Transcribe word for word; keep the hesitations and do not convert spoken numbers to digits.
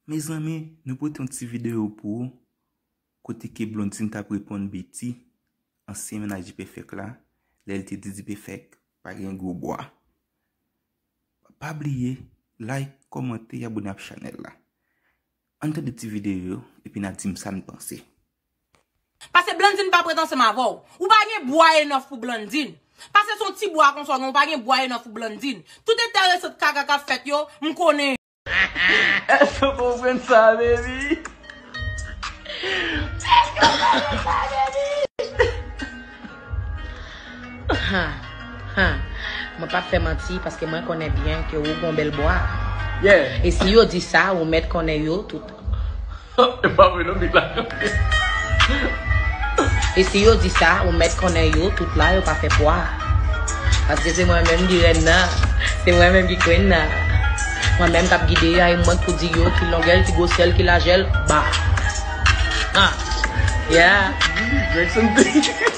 Mezanmi, nou pote yon ti videyo pou ou, kote ke Blondine t ap reponn Betty, ansyen mennaj Dipèfèk la, lè l te di Dipèfèk pa gen gwo bwa. Pa bliye, like, kòmante, abòne ak chanèl la. Ann tande ti videyo yo, epi n a di m sa n panse. Paske Blondine pa prèt ansanm avè w. Ou pa gen bwa enòf pou Blondine. Paske se yon ti bwa konsa w gen, ou pa gen bwa enòf pou Blondine. Tout enteresan kaka k ap fèt yo, m konnen. Èske w konprann sa, baby? Èske w konprann sa, baby? Ha, ha. Mwen p ap fè manti paske mwen konnen byen ke ou gon bèl bwa. Yeah. E si yo di sa, ou mèt konnen yo tout. E pa vre non, bit la kanpe. E si yo di sa, ou mèt konnen yo tout la, yo pa fè pwa. Paske se mwen menm ki rèn nan. Se mwen menm ki kwen nan. Mwen menm k ap gide a, e mwen k pou di yo ki longè l, ki gwosè l, ki lajè l. Ba. Ah. Yeah. Drink something.